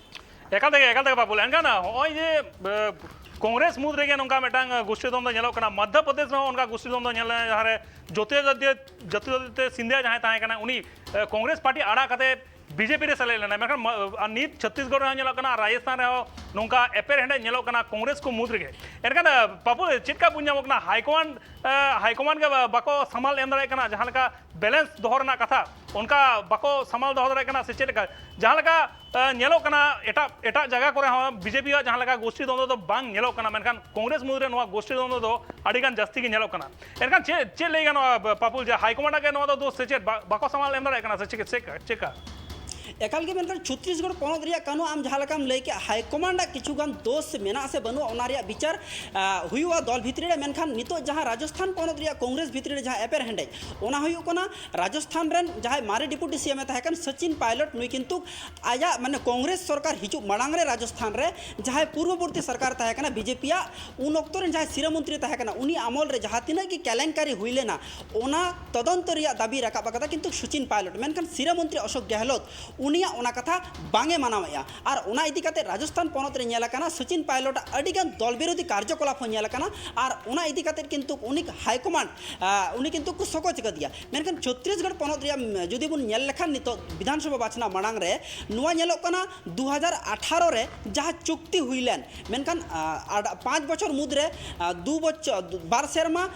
ᱮᱠᱟᱞ ᱛᱮᱜᱮ, ᱮᱠᱟᱞ ᱛᱮᱜᱮ ᱵᱟᱵᱩᱞ᱾ ᱮᱱᱠᱷᱟᱱ ᱱᱚᱜᱼᱚᱭ ᱡᱮ, ᱮ, ᱠᱚᱝᱜᱨᱮᱥ ᱢᱩᱫᱽ ᱨᱮᱜᱮ ᱱᱚᱝᱠᱟ ᱢᱤᱫᱴᱟᱝ, ᱮ, ᱜᱳᱥᱴᱤ ᱫᱚᱱᱫᱚ ᱧᱮᱞᱚᱜ ᱠᱟᱱᱟ, ᱢᱚᱫᱽᱫᱷᱚ ᱯᱨᱚᱫᱮᱥ ᱨᱮᱦᱚᱸ ᱚᱱᱠᱟ ᱜᱳᱥᱴᱤ ᱫᱚᱱᱫᱚ ᱧᱮᱞ ᱞᱮᱱᱟ, ᱡᱟᱦᱟᱸ ᱨᱮ ᱡᱳᱛᱤᱨᱟᱫᱤᱛᱭᱚ, ᱡᱳᱛᱤᱨᱟᱫᱤᱛᱭᱚ ᱥᱤᱱᱫᱷᱤᱭᱟ ᱡᱟᱦᱟᱸᱭ ᱛᱟᱦᱮᱸ ᱠᱟᱱᱟ, ᱩᱱᱤ, ᱮ, ᱠᱚᱝᱜᱨᱮᱥ ᱯᱟᱨᱴᱤ ᱟᱲᱟᱜ ᱠᱟᱛᱮ ᱵᱤ ᱡᱮ ᱯᱤ ᱨᱮ ᱥᱮᱞᱮᱫ ᱞᱮᱱᱟᱭ᱾ ᱢᱮᱱᱠᱷᱟᱱ ᱢᱟ-, ᱟᱨ ᱱᱤᱛ ᱪᱷᱚᱛᱛᱤᱥᱜᱚᱲ ᱨᱮᱦᱚᱸ ᱧᱮᱞᱚᱜ ᱠᱟᱱᱟ, ᱨᱟᱡᱚᱥᱛᱷᱟᱱ ᱨᱮᱦᱚᱸ ᱱᱚᱝᱠᱟ ᱮᱯᱮᱨᱦᱮᱸᱰᱮᱡ ᱧᱮᱞᱚᱜ ᱠᱟᱱᱟ ᱠᱚᱝᱜᱨᱮᱥ ᱠᱚ ᱢᱩᱫᱽ ᱨᱮᱜᱮ᱾ ᱮᱱᱠᱷᱟᱱ, ᱮ, ᱵᱟᱵᱩᱞ, ᱪᱮᱫ ᱞᱮᱠᱟ ᱵᱚᱱ ᱧᱟᱢᱚᱜ ᱠᱟᱱᱟ? ᱦᱟᱭ ᱠᱚᱢᱟᱱᱰ, ᱮ, ᱦᱟᱭ ᱠᱚᱢᱟᱱᱰ ᱜᱮ ᱵᱟ-, ᱵᱟᱠᱚ ᱥᱟᱢᱟᱞ ᱮᱢ ᱫᱟᱲᱮᱭᱟᱜ ᱠᱟᱱᱟ, ᱡᱟᱦᱟᱸ ᱞᱮᱠᱟ ᱵᱮᱞᱮᱱᱥ ᱫᱚᱦᱚ ᱨᱮᱱᱟᱜ ᱠᱟᱛᱷᱟ, ᱚᱱᱠᱟ ᱵᱟᱠᱚ ᱥᱟᱢᱟᱞ ᱫᱚᱦᱚ ᱫᱟᱲᱮᱭᱟᱜ ᱠᱟᱱᱟ ᱥᱮ ᱪᱮᱫ ᱞᱮᱠᱟ? ᱡᱟᱦᱟᱸ ᱞᱮᱠᱟ, ᱮ, ᱧᱮᱞᱚᱜ ᱠᱟᱱᱟ, ᱮᱴᱟᱜ, ᱮᱴᱟᱜ ᱡᱟᱭᱜᱟ ᱠᱚᱨᱮ ᱦᱚᱸ ᱵᱤ ᱡᱮ ᱯᱤ ᱟᱜ ᱡᱟᱦᱟᱸ ᱞᱮᱠᱟ ᱜᱳᱥᱴᱤ ᱫᱚᱱᱫᱚ ᱫᱚ ᱵᱟᱝ ᱧᱮᱞᱚᱜ ᱠᱟᱱᱟ, ᱢᱮᱱᱠᱷᱟᱱ ᱠᱚᱝᱜᱨᱮᱥ ᱢᱩᱫᱽ ᱨᱮ ᱱᱚᱣᱟ ᱜᱳᱥᱴᱤ ᱫᱚᱱᱫᱚ ᱫᱚ ᱟᱹᱰᱤ ᱜᱟᱱ ᱡᱟᱹᱥᱛᱤ ᱜᱮ ᱧᱮᱞᱚᱜ ᱠᱟᱱᱟ᱾ ᱮᱱᱠᱷᱟᱱ ᱪᱮᱫ, ᱪᱮᱫ ᱞᱟᱹᱭ ᱜᱟᱱᱚᱜᱼᱟ, ᱵᱟ-, ᱯᱟᱯᱩᱞ, ᱡᱮ ᱦᱟᱭ ᱠᱚᱢᱟᱱᱰ ᱟᱜ ᱜᱮ ᱱᱚᱣᱟ ᱫᱚ ᱫᱳᱥ ᱥᱮ ᱪᱮᱫ? ᱵᱟ-, ᱵᱟᱠᱚ ᱥᱟᱢᱟᱞ ᱮᱢ ᱫᱟᱲᱮᱭᱟᱜ ᱠᱟᱱᱟ ᱥᱮ ᱪᱮᱫ, ᱪᱮᱫ, ᱪᱮᱫ ᱞᱮᱠᱟ? ᱮᱠᱟᱞ ᱜᱮ, ᱢᱮᱱᱠᱷᱟᱱ ᱪᱷᱚᱛᱨᱤᱥᱜᱚᱲ ᱯᱚᱱᱚᱛ ᱨᱮᱭᱟᱜ ᱠᱟᱹᱱᱩ, ᱟᱢ ᱡᱟᱦᱟᱸ ᱞᱮᱠᱟᱢ ᱞᱟᱹᱭ ᱠᱮᱫ, ᱦᱟᱭ ᱠᱚᱢᱟᱱᱰ ᱟᱜ ᱠᱤᱪᱷᱩ ᱜᱟᱱ ᱫᱳᱥ ᱢᱮᱱᱟᱜᱼᱟ ᱥᱮ ᱵᱟᱹᱱᱩᱜᱼᱟ, ᱚᱱᱟ ᱨᱮᱭᱟᱜ ᱵᱤᱪᱟᱹᱨ, ᱟ, ᱦᱩᱭᱩᱜᱼᱟ ᱫᱚᱞ ᱵᱷᱤᱛᱨᱤ ᱨᱮ᱾ ᱢᱮᱱᱠᱷᱟᱱ ᱱᱤᱛᱚᱜ ᱡᱟᱦᱟᱸ ᱨᱟᱡᱚᱥᱛᱷᱟᱱ ᱯᱚᱱᱚᱛ ᱨᱮᱭᱟᱜ ᱠᱚᱝᱜᱨᱮᱥ ᱵᱷᱤᱛᱨᱤ ᱨᱮ ᱡᱟᱦᱟᱸ ᱮᱯᱮᱨᱦᱮᱸᱰᱮᱡ, ᱚᱱᱟ ᱦᱩᱭᱩᱜ ᱠᱟᱱᱟ ᱨᱟᱡᱚᱥᱛᱷᱟᱱ ᱨᱮᱱ ᱡᱟᱦᱟᱸᱭ ᱢᱟᱨᱮ ᱰᱮᱯᱩᱴᱤ ᱥᱤ ᱮᱢ ᱮ ᱛᱟᱦᱮᱸ ᱠᱟᱱ ᱥᱚᱪᱤᱱ ᱯᱟᱭᱞᱚᱴ, ᱱᱩᱭ ᱠᱤᱱᱛᱩ ᱟᱭᱟᱜ, ᱢᱟᱱᱮ, ᱠᱚᱝᱜᱨᱮᱥ ᱥᱚᱨᱠᱟᱨ ᱦᱤᱡᱩᱜ ᱢᱟᱲᱟᱝ ᱨᱮ ᱨᱟᱡᱚᱥᱛᱷᱟᱱ ᱨᱮ ᱡᱟᱦᱟᱸᱭ ᱯᱩᱨᱵᱚᱵᱚᱨᱛᱤ ᱥᱚᱨᱠᱟᱨ ᱛᱟᱦᱮᱸ ᱠᱟᱱᱟ ᱵᱤ ᱡᱮ ᱯᱤ ᱟᱜ, ᱩᱱ ᱚᱠᱛᱚ ᱨᱮᱱ ᱡᱟᱦᱟᱸᱭ ᱥᱤᱨᱟᱹ ᱢᱚᱱᱛᱨᱤ ᱛᱟᱦᱮᱸ ᱠᱟᱱᱟ, ᱩᱱᱤ ᱟᱢᱚᱞ ᱨᱮ ᱡᱟᱦᱟᱸ ᱛᱤᱱᱟᱹᱜ ᱜᱮ ᱠᱮᱞᱮᱝᱠᱟᱨᱤ ᱦᱩᱭ ᱞᱮᱱᱟ, ᱚᱱᱟ ᱛᱚᱫᱚᱱᱛᱚ ᱨᱮᱭᱟᱜ ᱫᱟᱹᱵᱤ ᱨᱟᱠᱟᱵ ᱟᱠᱟᱫᱟ ᱠᱤᱱᱛᱩ ᱥᱚᱪᱤᱱ ᱯᱟᱭᱞᱚᱴ᱾ ᱢᱮᱱᱠᱷᱟᱱ ᱥᱤᱨᱟᱹ ᱢᱚᱱᱛᱨᱤ ᱚᱥᱳᱠ ᱜᱮᱦᱞᱚᱛ ᱩᱱᱤᱭᱟᱜ ᱚᱱᱟ ᱠᱟᱛᱷᱟ ᱵᱟᱝ ᱮ ᱢᱟᱱᱟᱣᱮᱫᱼᱟ᱾ ᱟᱨ ᱚᱱᱟ ᱤᱫᱤ ᱠᱟᱛᱮ ᱨᱟᱡᱚᱥᱛᱷᱟᱱ ᱯᱚᱱᱚᱛ ᱨᱮ ᱧᱮᱞ ᱟᱠᱟᱱᱟ, ᱥᱚᱪᱤᱱ ᱯᱟᱭᱞᱚᱴ ᱟᱜ ᱟᱹᱰᱤ ᱜᱟᱱ ᱫᱚᱞ ᱵᱤᱨᱳᱫᱷᱤ ᱠᱟᱨᱡᱚᱠᱚᱞᱟᱯ ᱦᱚᱸ ᱧᱮᱞ ᱟᱠᱟᱱᱟ᱾ ᱟᱨ ᱚᱱᱟ ᱤᱫᱤ ᱠᱟᱛᱮ ᱠᱤᱱᱛᱩ ᱩᱱᱤ ᱦᱟᱭ ᱠᱚᱢᱟᱱᱰ, ᱟᱸ, ᱩᱱᱤ ᱠᱤᱱᱛᱩ ᱠᱚ ᱥᱚᱠᱚᱪ ᱟᱠᱟᱫᱮᱭᱟ᱾ ᱢᱮᱱᱠᱷᱟᱱ ᱪᱷᱚᱛᱨᱤᱥᱜᱚᱲ ᱯᱚᱱᱚᱛ ᱨᱮᱭᱟᱜ, ᱩᱢ, ᱡᱩᱫᱤ ᱵᱚᱱ ᱧᱮᱞ ᱞᱮᱠᱷᱟᱱ, ᱱᱤᱛᱚᱜ ᱵᱤᱫᱷᱟᱱ ᱥᱚᱵᱷᱟ ᱵᱟᱪᱷᱱᱟᱣ ᱢᱟᱲᱟᱝ ᱨᱮ ᱱᱚᱣᱟ ᱧᱮᱞᱚᱜ ᱠᱟᱱᱟ, ᱫᱩ ᱦᱟᱡᱟᱨ ᱟᱴᱷᱟᱨᱚ ᱨᱮ ᱡᱟᱦᱟᱸ ᱪᱩᱠᱛᱤ ᱦᱩᱭ ᱞᱮᱱ, ᱢᱮᱱᱠᱷᱟᱱ, ᱟᱸ, ᱟᱨ ᱯᱟᱸᱪ ᱵᱚᱪᱷᱚᱨ ᱢᱩᱫᱽᱨᱮ, ᱟᱸ, ᱫᱩ ᱵᱚᱪᱷᱚᱨ, ᱵᱟᱨ ᱥᱮᱨᱢᱟ,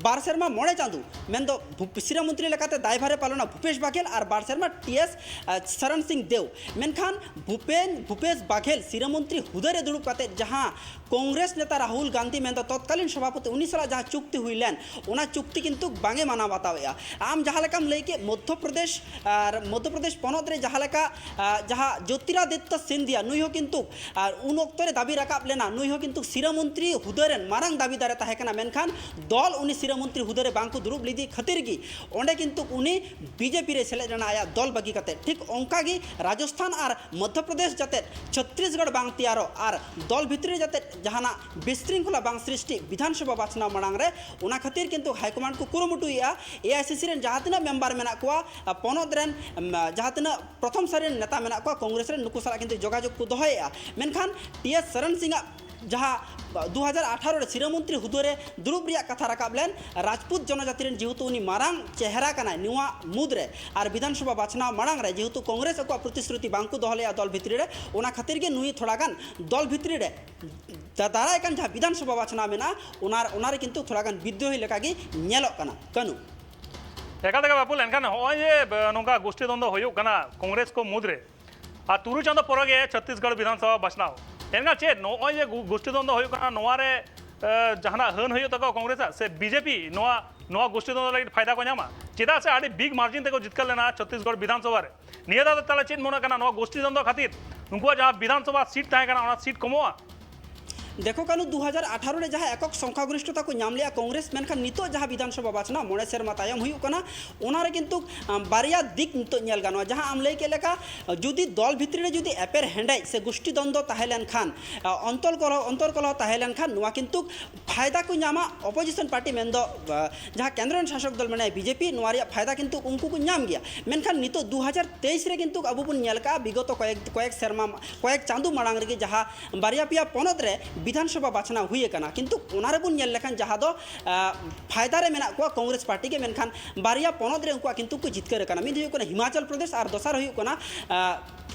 ᱵᱟᱨ ᱥᱮᱨᱢᱟ ᱢᱚᱬᱮ ᱪᱟᱸᱫᱚ, ᱢᱮᱱᱫᱚ ᱵᱷᱩᱯ-, ᱥᱤᱨᱟᱹ ᱢᱚᱱᱛᱨᱤ ᱞᱮᱠᱟᱛᱮ ᱫᱟᱭᱵᱷᱟᱨ ᱮ ᱯᱟᱞᱚᱱᱟ ᱵᱷᱩᱯᱮᱥ ᱵᱟᱜᱷᱮᱞ ᱟᱨ ᱵᱟᱨ ᱥᱮᱨᱢᱟ ᱴᱤ ᱮᱥ, ᱟᱸ, ᱥᱚᱨᱚᱱ ᱥᱤᱝ ᱫᱮᱣ᱾ ᱢᱮᱱᱠᱷᱟᱱ ᱵᱷᱩᱯᱮᱱ, ᱵᱷᱩᱯᱮᱥ ᱵᱟᱜᱷᱮᱞ ᱥᱤᱨᱟᱹ ᱢᱚᱱᱛᱨᱤ ᱦᱩᱫᱟᱹ ᱨᱮ ᱫᱩᱲᱩᱵ ᱠᱟᱛᱮ ᱡᱟᱦᱟᱸ ᱠᱚᱝᱜᱨᱮᱥ ᱱᱮᱛᱟ ᱨᱟᱦᱩᱞ ᱜᱟᱱᱫᱷᱤ ᱢᱮᱱᱫᱚ ᱛᱚᱛᱠᱟᱞᱤᱱ ᱥᱚᱵᱷᱟᱯᱚᱛᱤ, ᱩᱱᱤ ᱥᱟᱞᱟᱜ ᱡᱟᱦᱟᱸ ᱪᱩᱠᱛᱤ ᱦᱩᱭ ᱞᱮᱱ, ᱚᱱᱟ ᱪᱩᱠᱛᱤ ᱠᱤᱱᱛᱩ ᱵᱟᱝ ᱮ ᱢᱟᱱᱟᱣ ᱵᱟᱛᱟᱣᱮᱫᱼᱟ᱾ ᱟᱢ ᱡᱟᱦᱟᱸ ᱞᱮᱠᱟᱢ ᱞᱟᱹᱭ ᱠᱮᱫ, ᱢᱚᱫᱽᱫᱷᱚ ᱯᱨᱚᱫᱮᱥ ᱟᱨ ᱢᱚᱫᱽᱫᱷᱚ ᱯᱨᱚᱫᱮᱥ ᱯᱚᱱᱚᱛ ᱨᱮ ᱡᱟᱦᱟᱸ ᱞᱮᱠᱟ, ᱟᱸ, ᱡᱟᱦᱟᱸ ᱡᱳᱛᱤᱨᱟᱫᱤᱛᱛᱚ ᱥᱤᱱᱫᱷᱤᱭᱟ, ᱱᱩᱭ ᱦᱚᱸ ᱠᱤᱱᱛᱩ, ᱟᱨ ᱩᱱ ᱚᱠᱛᱚ ᱨᱮ ᱫᱟᱹᱵᱤ ᱨᱟᱠᱟᱵ ᱞᱮᱱᱟ, ᱱᱩᱭ ᱦᱚᱸ ᱠᱤᱱᱛᱩ ᱥᱤᱨᱟᱹ ᱢᱚᱱᱛᱨᱤ ᱦᱩᱫᱟᱹ ᱨᱮᱱ ᱢᱟᱨᱟᱝ ᱫᱟᱹᱵᱤᱫᱟᱨ ᱮ ᱛᱟᱦᱮᱸ ᱠᱟᱱᱟ, ᱢᱮᱱᱠᱷᱟᱱ ᱫᱚᱞ ᱩᱱᱤ ᱥᱤᱨᱟᱹ ᱢᱚᱱᱛᱨᱤ ᱦᱩᱫᱟᱹ ᱨᱮ ᱵᱟᱝ ᱠᱚ ᱫᱩᱲᱩᱵ ᱞᱮᱫᱮ ᱠᱷᱟᱹᱛᱤᱨ ᱜᱮ ᱚᱸᱰᱮ ᱠᱤᱱᱛᱩ ᱩᱱᱤ ᱵᱤ ᱡᱮ ᱯᱤ ᱨᱮ ᱥᱮᱞᱮᱫ ᱞᱮᱱᱟ ᱟᱭᱟᱜ ᱫᱚᱞ ᱵᱟᱹᱜᱤ ᱠᱟᱛᱮ᱾ ᱴᱷᱤᱠ ᱚᱱᱠᱟ ᱜᱮ ᱨᱟᱡᱚᱥᱛᱷᱟᱱ ᱟᱨ ᱢᱚᱫᱽᱫᱷᱚ ᱯᱨᱚᱫᱮᱥ ᱡᱟᱛᱮ ᱪᱷᱚᱛᱨᱤᱥᱜᱚᱲ ᱵᱟᱝ ᱛᱮᱭᱟᱨᱚᱜ ᱟᱨ ᱫᱚᱞ ᱵᱷᱤᱛᱨᱤ ᱨᱮ ᱡᱟᱛᱮ ᱡᱟᱦᱟᱱᱟᱜ ᱵᱤᱥᱨᱤᱝᱠᱷᱚᱞᱟ ᱵᱟᱝ ᱥᱨᱤᱥᱴᱤ ᱵᱤᱫᱷᱟᱱ ᱥᱚᱵᱷᱟ ᱵᱟᱪᱷᱱᱟᱣ ᱢᱟᱲᱟᱝ ᱨᱮ, ᱚᱱᱟ ᱠᱷᱟᱹᱛᱤᱨ ᱠᱤᱱᱛᱩ ᱦᱟᱭ ᱠᱚᱢᱟᱱᱰ ᱠᱚ ᱠᱩᱨᱩᱢᱩᱴᱩᱭᱮᱫᱼᱟ᱾ ᱮ ᱟᱭ ᱥᱤ ᱥᱤ ᱨᱮᱱ ᱡᱟᱦᱟᱸ ᱛᱤᱱᱟᱹᱜ ᱢᱮᱢᱵᱟᱨ ᱢᱮᱱᱟᱜ ᱠᱚᱣᱟ, ᱟᱨ ᱯᱚᱱᱚᱛ ᱨᱮᱱ, ᱮᱢ, ᱡᱟᱦᱟᱸ ᱛᱤᱱᱟᱹᱜ ᱯᱨᱚᱛᱷᱚᱢ ᱥᱟᱹᱨᱤ ᱨᱮᱱ ᱱᱮᱛᱟ ᱢᱮᱱᱟᱜ ᱠᱚᱣᱟ ᱠᱚᱝᱜᱨᱮᱥ ᱨᱮᱱ, ᱱᱩᱠᱩ ᱥᱟᱞᱟᱜ ᱠᱤᱱᱛᱩ ᱡᱳᱜᱟᱡᱳᱜᱽ ᱠᱚ ᱫᱚᱦᱚᱭᱮᱫᱼᱟ᱾ ᱢᱮᱱᱠᱷᱟᱱ ᱴᱤ ᱮᱥ ᱥᱚᱨᱚᱱ ᱥᱤᱝ ᱟᱜ ᱡᱟᱦᱟᱸ ᱫᱩ ᱦᱟᱡᱟᱨ ᱟᱴᱷᱟᱨᱚ ᱨᱮ ᱥᱤᱨᱟᱹ ᱢᱚᱱᱛᱨᱤ ᱦᱩᱫᱟᱹ ᱨᱮ ᱫᱩᱲᱩᱵ ᱨᱮᱭᱟᱜ ᱠᱟᱛᱷᱟ ᱨᱟᱠᱟᱵ ᱞᱮᱱ, ᱨᱟᱡᱽᱯᱩᱛ ᱡᱚᱱᱚᱡᱟᱹᱛᱤ ᱨᱮᱱ ᱡᱮᱦᱮᱛᱩ ᱩᱱᱤ ᱢᱟᱨᱟᱝ ᱪᱮᱦᱨᱟ ᱠᱟᱱᱟᱭ ᱱᱚᱣᱟ ᱢᱩᱫᱽ ᱨᱮ, ᱟᱨ ᱵᱤᱫᱷᱟᱱ ᱥᱚᱵᱷᱟ ᱵᱟᱪᱷᱱᱟᱣ ᱢᱟᱲᱟᱝ ᱨᱮ ᱡᱮᱦᱮᱛᱩ ᱠᱚᱝᱜᱨᱮᱥ ᱟᱠᱚᱣᱟᱜ ᱯᱨᱚᱛᱤᱥᱨᱩᱛᱤ ᱵᱟᱝ ᱠᱚ ᱫᱚᱦᱚ ᱞᱮᱫᱼᱟ ᱫᱚᱞ ᱵᱷᱤᱛᱨᱤ ᱨᱮ, ᱚᱱᱟ ᱠᱷᱟᱹᱛᱤᱨ ᱜᱮ ᱱᱩᱭ ᱛᱷᱚᱲᱟ ᱜᱟᱱ ᱫᱚᱞ ᱵᱷᱤᱛᱨᱤ ᱨᱮ ᱫᱟ-, ᱫᱟᱨᱟᱭ ᱠᱟᱱ ᱡᱟᱦᱟᱸ ᱵᱤᱫᱷᱟᱱ ᱥᱚᱵᱷᱟ ᱵᱟᱪᱷᱱᱟᱣ ᱢᱮᱱᱟᱜᱼᱟ, ᱚᱱᱟ, ᱚᱱᱟ ᱨᱮ ᱠᱤᱱᱛᱩ ᱛᱷᱚᱲᱟ ᱜᱟᱱ ᱵᱤᱫᱽᱨᱳᱦᱤ ᱞᱮᱠᱟ ᱜᱮ ᱧᱮᱞᱚᱜ ᱠᱟᱱᱟ᱾ ᱠᱟᱹᱱᱩ᱾ ᱮᱠᱟᱞ ᱛᱮᱜᱮ ᱵᱟᱹᱵᱩᱞ, ᱮᱱᱠᱷᱟᱱ ᱱᱚᱜᱼᱚᱭ ᱡᱮ, ᱵ-, ᱱᱚᱝᱠᱟ ᱜᱳᱥᱴᱤ ᱫᱚᱱᱫᱚ ᱦᱩᱭᱩᱜ ᱠᱟᱱᱟ ᱠᱚᱝᱜᱨᱮᱥ ᱠᱚ ᱢᱩᱫᱽ ᱨᱮ, ᱟᱨ ᱛᱩᱨᱩᱭ ᱪᱟᱸᱫᱚ ᱯᱚᱨᱮ ᱜᱮ ᱪᱷᱚᱛᱛᱤᱥᱜᱚᱲ ᱵᱤᱫᱷᱟᱱ ᱥᱚᱵᱷᱟ ᱵᱟᱪᱷᱱᱟᱣ, ᱮᱱᱠᱷᱟᱱ ᱪᱮᱫ ᱱᱚᱜᱼᱚᱭ ᱡᱮ ᱜᱳ-, ᱜᱳᱥᱴᱤ ᱫᱚᱱᱫᱚ ᱦᱩᱭᱩᱜ ᱠᱟᱱᱟ, ᱱᱚᱣᱟ ᱨᱮ, ᱮ, ᱡᱟᱦᱟᱱᱟᱜ ᱦᱟᱹᱱ ᱦᱩᱭᱩᱜ ᱛᱟᱠᱚᱣᱟ ᱠᱚᱝᱜᱨᱮᱥ ᱟᱜ, ᱥᱮ ᱵᱤ ᱡᱮ ᱯᱤ ᱱᱚᱣᱟ, ᱱᱚᱣᱟ ᱜᱳᱥᱴᱤ ᱫᱚᱱᱫᱚ ᱞᱟᱹᱜᱤᱫ ᱯᱷᱟᱭᱫᱟ ᱠᱚ ᱧᱟᱢᱟ? ᱪᱮᱫᱟᱜ ᱥᱮ ᱟᱹᱰᱤ ᱵᱤᱜᱽ ᱢᱟᱨᱡᱤᱱ ᱛᱮᱠᱚ ᱡᱤᱛᱠᱟᱹᱨ ᱞᱮᱱᱟ ᱪᱷᱚᱛᱛᱤᱥᱜᱚᱲ ᱵᱤᱫᱷᱟᱱ ᱥᱚᱵᱷᱟ ᱨᱮ᱾ ᱱᱤᱭᱟᱹ ᱫᱷᱟᱣ ᱫᱚ ᱛᱟᱦᱚᱞᱮ ᱪᱮᱫ ᱢᱚᱱᱮ ᱠᱟᱱᱟ, ᱱᱚᱣᱟ ᱜᱳᱥᱴᱤ ᱫᱚᱱᱫᱚ ᱠᱷᱟᱹᱛᱤᱨ ᱩᱱᱠᱩᱣᱟᱜ ᱡᱟᱦᱟᱸ ᱵᱤᱫᱷᱟᱱ ᱥᱚᱵᱷᱟ ᱥᱤᱴ ᱛᱟᱦᱮᱸ ᱠᱟᱱᱟ, ᱚᱱᱟ ᱥᱤᱴ ᱠᱚᱢᱚᱜᱼᱟ? ᱫᱮᱠᱷᱚ ᱠᱟᱱᱩ, ᱫᱩ ᱦᱟᱡᱟᱨ ᱟᱴᱷᱟᱨᱚ ᱨᱮ ᱡᱟᱦᱟᱸ ᱮᱠᱚᱠ ᱥᱚᱝᱠᱷᱟᱜᱚᱨᱤᱥᱴᱷᱚᱛᱟ ᱠᱚ ᱧᱟᱢ ᱞᱮᱜᱼᱟ ᱠᱚᱝᱜᱨᱮᱥ, ᱢᱮᱱᱠᱷᱟᱱ ᱱᱤᱛᱚᱜ ᱡᱟᱦᱟᱸ ᱵᱤᱫᱷᱟᱱᱥᱚᱵᱷᱟ ᱵᱟᱪᱷᱱᱟᱣ ᱢᱚᱬᱮ ᱥᱮᱨᱢᱟ ᱛᱟᱭᱚᱢ ᱦᱩᱭᱩᱜ ᱠᱟᱱᱟ, ᱚᱱᱟ ᱨᱮ ᱠᱤᱱᱛᱩ, ᱟᱸ, ᱵᱟᱨᱭᱟ ᱫᱤᱠ ᱱᱤᱛᱚᱜ ᱧᱮᱞ ᱜᱟᱱᱚᱜᱼᱟ᱾ ᱡᱟᱦᱟᱸ ᱟᱢ ᱞᱟᱹᱭ ᱠᱮᱫ ᱞᱮᱠᱟ, ᱡᱩᱫᱤ ᱫᱚᱞ ᱵᱷᱤᱛᱨᱤ ᱨᱮ ᱡᱩᱫᱤ ᱮᱯᱮᱨ ᱦᱮᱸᱰᱮᱡ ᱥᱮ ᱜᱩᱥᱴᱤ ᱫᱚᱱᱫᱚ ᱛᱟᱦᱮᱸ ᱞᱮᱱᱠᱷᱟᱱ, ᱟᱸ, ᱚᱱᱛᱚᱨ ᱠᱚᱞᱚᱦᱚ, ᱚᱱᱛᱚᱨ ᱠᱚᱞᱚᱦᱚ ᱛᱟᱦᱮᱸ ᱞᱮᱱᱠᱷᱟᱱ, ᱱᱚᱣᱟ ᱠᱤᱱᱛᱩ ᱯᱷᱟᱭᱫᱟ ᱠᱚ ᱧᱟᱢᱟ ᱚᱯᱳᱡᱤᱥᱚᱱ ᱯᱟᱨᱴᱤ, ᱢᱮᱱᱫᱚ, ᱟᱸ, ᱡᱟᱦᱟᱸ ᱠᱮᱱᱫᱨᱚ ᱨᱮᱱ ᱥᱟᱥᱚᱠ ᱫᱚᱞ ᱢᱮᱱᱟᱭᱟ ᱵᱤᱡᱮᱯᱤ, ᱱᱚᱣᱟ ᱨᱮᱭᱟᱜ ᱯᱷᱟᱭᱫᱟ ᱠᱤᱱᱛᱩ ᱩᱱᱠᱩ ᱠᱚ ᱧᱟᱢ ᱜᱮᱭᱟ᱾ ᱢᱮᱱᱠᱷᱟᱱ ᱱᱤᱛᱚᱜ ᱫᱩ ᱦᱟᱡᱟᱨ ᱛᱮᱭᱤᱥ ᱨᱮ ᱠᱤᱱᱛᱩ ᱟᱵᱚ ᱵᱚᱱ ᱧᱮᱞ ᱠᱟᱜᱼᱟ, ᱵᱤᱜᱚᱛᱚ ᱠᱚᱭᱮᱠ, ᱠᱚᱭᱮᱠ ᱥᱮᱨᱢᱟ, ᱠᱚᱭᱮᱠ ᱪᱟᱸᱫᱳ ᱢᱟᱲᱟᱝ ᱨᱮᱜᱮ ᱡᱟᱦᱟᱸ ᱵᱟᱨᱭᱟ ᱯᱮᱭᱟ ᱯᱚᱱᱚᱛ ᱨᱮ ᱵᱤᱫᱷᱟᱱᱥᱚᱵᱷᱟ ᱵᱟᱪᱷᱱᱟᱣ ᱦᱩᱭ ᱟᱠᱟᱱᱟ, ᱠᱤᱱᱛᱩ ᱚᱱᱟ ᱨᱮᱵᱚᱱ ᱧᱮᱞ ᱞᱮᱠᱷᱟᱱ ᱡᱟᱦᱟᱸ ᱫᱚ, ᱟᱸ, ᱯᱷᱟᱭᱫᱟ ᱨᱮ ᱢᱮᱱᱟᱜ ᱠᱚᱣᱟ ᱠᱚᱝᱜᱨᱮᱥ ᱯᱟᱨᱴᱤ ᱜᱮ, ᱢᱮᱱᱠᱷᱟᱱ ᱵᱟᱨᱭᱟ ᱯᱚᱱᱚᱛ ᱨᱮ ᱩᱱᱠᱩᱣᱟᱜ ᱠᱤᱱᱛᱩ ᱠᱚ ᱡᱤᱛᱠᱟᱹᱨ ᱟᱠᱟᱱᱟ᱾ ᱢᱤᱫ ᱦᱩᱭᱩᱜ ᱠᱟᱱᱟ ᱦᱤᱢᱟᱪᱚᱞ ᱯᱨᱚᱫᱮᱥ ᱟᱨ ᱫᱚᱥᱟᱨ ᱦᱩᱭᱩᱜ ᱠᱟᱱᱟ, ᱟᱸ,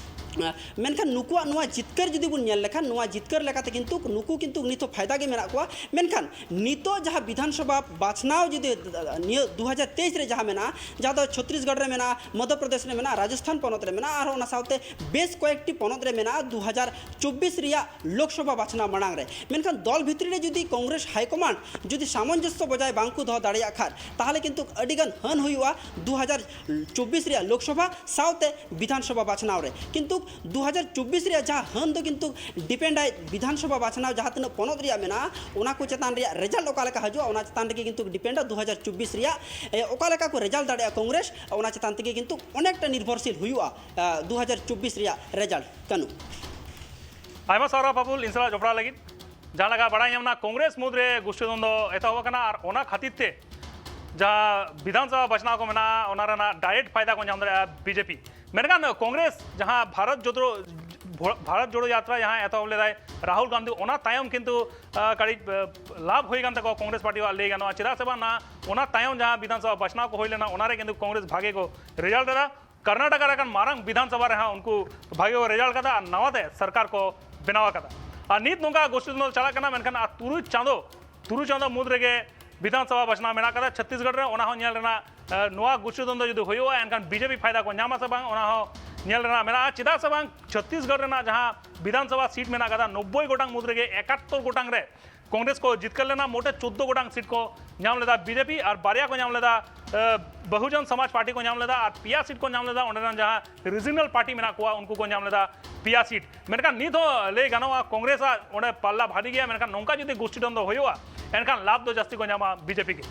ᱟᱸ, ᱢᱮᱱᱠᱷᱟᱱ ᱱᱩᱠᱩᱣᱟᱜ ᱱᱚᱣᱟ ᱡᱤᱛᱠᱟᱹᱨ ᱡᱩᱫᱤ ᱵᱚᱱ ᱧᱮᱞ ᱞᱮᱠᱷᱟᱱ, ᱱᱚᱣᱟ ᱡᱤᱛᱠᱟᱹᱨ ᱞᱮᱠᱟᱛᱮ ᱠᱤᱱᱛᱩ ᱱᱩᱠᱩ ᱠᱤᱱᱛᱩ ᱱᱤᱛ ᱦᱚᱸ ᱯᱷᱟᱭᱫᱟ ᱜᱮ ᱢᱮᱱᱟᱜ ᱠᱚᱣᱟ᱾ ᱢᱮᱱᱠᱷᱟᱱ ᱱᱤᱛᱚᱜ ᱡᱟᱦᱟᱸ ᱵᱤᱫᱷᱟᱱᱥᱚᱵᱷᱟ ᱵᱟᱪᱷᱱᱟᱣ ᱡᱩᱫᱤ ᱱᱤᱭᱟᱹ ᱫᱩ ᱦᱟᱡᱟᱨ ᱛᱮᱭᱤᱥ ᱨᱮ ᱡᱟᱦᱟᱸ ᱢᱮᱱᱟᱜᱼᱟ, ᱡᱟᱦᱟᱸ ᱫᱚ ᱪᱷᱚᱛᱨᱤᱥᱜᱚᱲ ᱨᱮ ᱢᱮᱱᱟᱜᱼᱟ, ᱢᱚᱫᱽᱫᱷᱚ ᱯᱨᱚᱫᱮᱥ ᱨᱮ ᱢᱮᱱᱟᱜᱼᱟ, ᱨᱟᱡᱚᱥᱛᱷᱟᱱ ᱯᱚᱱᱚᱛ ᱨᱮ ᱢᱮᱱᱟᱜᱼᱟ, ᱟᱨᱦᱚᱸ ᱚᱱᱟ ᱥᱟᱶᱛᱮ ᱵᱮᱥ ᱠᱚᱭᱮᱠᱴᱤ ᱯᱚᱱᱚᱛ ᱨᱮ ᱢᱮᱱᱟᱜᱼᱟ, ᱫᱩ ᱦᱟᱡᱟᱨ ᱪᱚᱵᱵᱤᱥ ᱨᱮᱭᱟᱜ ᱞᱳᱠᱥᱚᱵᱷᱟ ᱵᱟᱪᱷᱱᱟᱣ ᱢᱟᱲᱟᱝ ᱨᱮ᱾ ᱢᱮᱱᱠᱷᱟᱱ ᱫᱚᱞ ᱵᱷᱤᱛᱨᱤ ᱨᱮ ᱡᱩᱫᱤ ᱠᱚᱝᱜᱨᱮᱥ ᱦᱟᱭ ᱠᱚᱢᱟᱱᱰ ᱡᱩᱫᱤ ᱥᱟᱢᱚᱧᱡᱚᱥᱥᱚ ᱵᱚᱡᱟᱭ ᱵᱟᱝ ᱠᱚ ᱫᱚᱦᱚ ᱫᱟᱲᱮᱭᱟᱜ ᱠᱷᱟᱱ, ᱛᱟᱦᱚᱞᱮ ᱠᱤᱱᱛᱩ ᱟᱹᱰᱤ ᱜᱟᱱ ᱦᱟᱹᱱ ᱦᱩᱭᱩᱜᱼᱟ ᱫᱩ ᱦᱟᱡᱟᱨ ᱪᱚᱵᱵᱤᱥ ᱨᱮᱭᱟᱜ ᱞᱳᱠᱥᱚᱵᱷᱟ ᱥᱟᱶᱛᱮ ᱵᱤᱫᱷᱟᱱᱥᱚᱵᱷᱟ ᱵᱟᱪᱷᱱᱟᱣ ᱨᱮ᱾ ᱠᱤᱱᱛᱩ ᱫᱩ ᱦᱟᱡᱟᱨ ᱪᱚᱵᱵᱤᱥ ᱨᱮᱭᱟᱜ ᱡᱟᱦᱟᱸ ᱦᱟᱹᱱ ᱫᱚ ᱠᱤᱱᱛᱩ ᱰᱤᱯᱮᱱᱰ ᱟᱭ ᱵᱤᱫᱷᱟᱱᱥᱚᱵᱷᱟ ᱵᱟᱪᱷᱱᱟᱣ ᱡᱟᱦᱟᱸ ᱛᱤᱱᱟᱹᱜ ᱯᱚᱱᱚᱛ ᱨᱮᱭᱟᱜ ᱢᱮᱱᱟᱜᱼᱟ, ᱚᱱᱟ ᱠᱚ ᱪᱮᱛᱟᱱ ᱨᱮᱭᱟᱜ ᱨᱮᱡᱟᱞᱴ ᱚᱠᱟ ᱞᱮᱠᱟ ᱦᱤᱡᱩᱜᱼᱟ, ᱚᱱᱟ ᱪᱮᱛᱟᱱ ᱨᱮᱜᱮ ᱠᱤᱱᱛᱩ ᱰᱤᱯᱮᱱᱰᱟ ᱫᱩ ᱦᱟᱡᱟᱨ ᱪᱚᱵᱵᱤᱥ ᱨᱮᱭᱟᱜ, ᱮ, ᱚᱠᱟ ᱞᱮᱠᱟ ᱠᱚ ᱨᱮᱡᱟᱞᱴ ᱫᱟᱲᱮᱭᱟᱜᱼᱟ ᱠᱚᱝᱜᱨᱮᱥ, ᱚᱱᱟ ᱪᱮᱛᱟᱱ ᱛᱮᱜᱮ ᱠᱤᱱᱛᱩ ᱚᱱᱮᱠᱴᱟ ᱱᱤᱨᱵᱷᱚᱨᱥᱤᱞ ᱦᱩᱭᱩᱜᱼᱟ, ᱮ, ᱫᱩ ᱦᱟᱡᱟᱨ ᱪᱚᱵᱵᱤᱥ ᱨᱮᱭᱟᱜ ᱨᱮᱡᱟᱞᱴ᱾ ᱠᱟᱹᱱᱩ᱾ ᱟᱭᱢᱟ ᱥᱟᱨᱦᱟᱣ ᱯᱟᱯᱩᱞ, ᱤᱧ ᱥᱟᱞᱟᱜ ᱡᱚᱯᱲᱟᱣ ᱞᱟᱹᱜᱤᱫ᱾ ᱡᱟᱦᱟᱸ ᱞᱮᱠᱟ ᱵᱟᱲᱟᱭ ᱧᱟᱢ ᱮᱱᱟ, ᱠᱚᱝᱜᱨᱮᱥ ᱢᱩᱫᱽᱨᱮ ᱜᱩᱥᱴᱤ ᱫᱚᱱᱫᱚ ᱮᱛᱚᱦᱚᱵ ᱟᱠᱟᱱᱟ ᱟᱨ ᱚᱱᱟ ᱠᱷᱟᱹᱛᱤᱨ ᱛᱮ ᱡᱟᱦᱟᱸ ᱵᱤᱫᱷᱟᱱᱥᱚᱵᱷᱟ ᱵᱟᱪᱷᱱᱟᱣ ᱠᱚ ᱢᱮᱱᱟᱜᱼᱟ, ᱚᱱᱟ ᱨᱮᱱᱟᱜ ᱰᱟᱭᱨᱮᱠᱴ ᱯᱷᱟᱭᱫᱟ ᱠᱚ ᱧᱟᱢ ᱫᱟᱲᱮᱭᱟᱜᱼᱟ ᱵᱤᱡᱮᱯᱤ᱾ ᱢᱮᱱᱠᱷᱟᱱ ᱠᱚᱝᱜᱨᱮᱥ ᱡᱟᱦᱟᱸ ᱵᱷᱟᱨᱚᱛ ᱡᱳᱲᱳ, ᱵᱷᱟᱨᱚᱛ ᱡᱳᱲᱳ ᱭᱟᱛᱨᱟ ᱡᱟᱦᱟᱸ ᱮᱛᱚᱦᱚᱵ ᱞᱮᱫᱟᱭ ᱨᱟᱦᱩᱞ ᱜᱟᱱᱫᱷᱤ, ᱚᱱᱟ ᱛᱟᱭᱚᱢ ᱠᱤᱱᱛᱩ, ᱟᱸ, ᱠᱟᱹᱴᱤᱡ, ᱟᱸ, ᱞᱟᱵᱷ ᱦᱩᱭ ᱠᱟᱱ ᱛᱟᱠᱚᱣᱟ ᱠᱚᱝᱜᱨᱮᱥ ᱯᱟᱨᱴᱤᱭᱟᱜ, ᱞᱟᱹᱭ ᱜᱟᱱᱚᱜᱼᱟ᱾ ᱪᱮᱫᱟᱜ ᱥᱮ ᱵᱟᱝ, ᱚᱱᱟ ᱛᱟᱭᱚᱢ ᱡᱟᱦᱟᱸ ᱵᱤᱫᱷᱟᱱᱥᱚᱵᱷᱟ ᱵᱟᱪᱷᱱᱟᱣ ᱠᱚ ᱦᱩᱭ ᱞᱮᱱᱟ, ᱚᱱᱟ ᱨᱮ ᱠᱤᱱᱛᱩ ᱠᱚᱝᱜᱨᱮᱥ ᱵᱷᱟᱜᱮ ᱠᱚ ᱨᱮᱡᱟᱞᱴ ᱮᱫᱟ᱾ ᱠᱚᱨᱱᱟᱴᱚᱠᱟ ᱨᱮ ᱠᱷᱟᱱ ᱢᱟᱨᱟᱝ ᱵᱤᱫᱷᱟᱱ ᱥᱚᱵᱷᱟ ᱨᱮᱦᱚᱸ ᱩᱱᱠᱩ ᱵᱷᱟᱜᱮ ᱠᱚ ᱨᱮᱡᱟᱞᱴ ᱠᱟᱫᱟ ᱟᱨ ᱱᱟᱣᱟ ᱛᱮ ᱥᱚᱨᱠᱟᱨ ᱠᱚ ᱵᱮᱱᱟᱣ ᱟᱠᱟᱫᱟ᱾ ᱟᱨ ᱱᱤᱛ ᱱᱚᱝᱠᱟ ᱜᱩᱥᱴᱤ ᱫᱚᱱᱫᱚ ᱪᱟᱞᱟᱜ ᱠᱟᱱᱟ, ᱢᱮᱱᱠᱷᱟᱱ ᱟᱨ ᱛᱩᱨᱩᱭ ᱪᱟᱸᱫᱚ, ᱛᱩᱨᱩᱭ ᱪᱟᱸᱫᱚ ᱢᱩᱫᱽ ᱨᱮᱜᱮ ᱵᱤᱫᱷᱟᱱ ᱥᱚᱵᱷᱟ ᱵᱟᱪᱷᱱᱟᱣ ᱢᱮᱱᱟᱜ ᱠᱟᱫᱟ ᱪᱷᱚᱛᱛᱤᱥᱜᱚᱲ ᱨᱮ᱾ ᱚᱱᱟ ᱦᱚᱸ ᱧᱮᱞ ᱨᱮᱱᱟᱜ, ᱮ, ᱱᱚᱣᱟ ᱜᱩᱥᱴᱤ ᱫᱚᱱᱫᱚ ᱡᱩᱫᱤ ᱦᱩᱭᱩᱜᱼᱟ, ᱮᱱᱠᱷᱟᱱ ᱵᱤᱡᱮᱯᱤ ᱯᱷᱟᱭᱫᱟ ᱠᱚ ᱧᱟᱢᱟ ᱥᱮ ᱵᱟᱝ, ᱚᱱᱟ ᱦᱚᱸ ᱧᱮᱞ ᱨᱮᱱᱟᱜ ᱢᱮᱱᱟᱜᱼᱟ᱾ ᱪᱮᱫᱟᱜ ᱥᱮ ᱵᱟᱝ, ᱪᱷᱚᱛᱛᱤᱥᱜᱚᱲ ᱨᱮᱱᱟᱜ ᱡᱟᱦᱟᱸ ᱵᱤᱫᱷᱟᱱ ᱥᱚᱵᱷᱟ ᱥᱤᱴ ᱢᱮᱱᱟᱜ ᱠᱟᱫᱟ, ᱱᱚᱵᱵᱳᱭ ᱜᱚᱴᱟᱝ ᱢᱩᱫᱽ ᱨᱮᱜᱮ ᱮᱠᱟᱛᱛᱳᱨ ᱜᱚᱴᱟᱝ ᱨᱮ ᱠᱚᱝᱜᱨᱮᱥ ᱠᱚ ᱡᱤᱛᱠᱟᱹᱨ ᱞᱮᱱᱟ, ᱢᱚᱴᱮ ᱪᱳᱫᱽᱫᱳ ᱜᱚᱴᱟᱝ ᱥᱤᱴ ᱠᱚ ᱧᱟᱢ ᱞᱮᱫᱟ ᱵᱤᱡᱮᱯᱤ, ᱟᱨ ᱵᱟᱨᱭᱟ ᱠᱚ ᱧᱟᱢ ᱞᱮᱫᱟ, ᱮ, ᱵᱚᱦᱩᱡᱚᱱ ᱥᱚᱢᱟᱡᱽ ᱯᱟᱨᱴᱤ ᱠᱚ ᱧᱟᱢ ᱞᱮᱫᱟ, ᱟᱨ ᱯᱮᱭᱟ ᱥᱤᱴ ᱠᱚ ᱧᱟᱢ ᱞᱮᱫᱟ ᱚᱸᱰᱮ ᱨᱮᱱ ᱡᱟᱦᱟᱸ ᱨᱤᱡᱤᱱᱟᱞ ᱯᱟᱨᱴᱤ ᱢᱮᱱᱟᱜ ᱠᱚᱣᱟ, ᱩᱱᱠᱩ ᱠᱚ ᱧᱟᱢ ᱞᱮᱫᱟ ᱯᱮᱭᱟ ᱥᱤᱴ᱾ ᱢᱮᱱᱠᱷᱟᱱ ᱱᱤᱛ ᱦᱚᱸ ᱞᱟᱹᱭ ᱜᱟᱱᱚᱜᱼᱟ, ᱠᱚᱝᱜᱨᱮᱥ ᱟᱜ ᱚᱸᱰᱮ ᱯᱟᱞᱞᱟ ᱵᱷᱟᱨᱤ ᱜᱮᱭᱟ᱾ ᱢᱮᱱᱠᱷᱟᱱ ᱱᱚᱝᱠᱟ ᱡᱩᱫᱤ ᱜᱳᱥᱴᱤ ᱫᱚᱱᱫᱚ ᱦᱩᱭᱩᱜᱼᱟ, ᱮᱱᱠᱷᱟᱱ ᱞᱟᱵᱷ ᱫᱚ ᱡᱟᱹᱥᱛᱤ ᱠᱚ ᱧᱟᱢᱟ ᱵᱤᱡᱮᱯᱤ ᱜᱮ᱾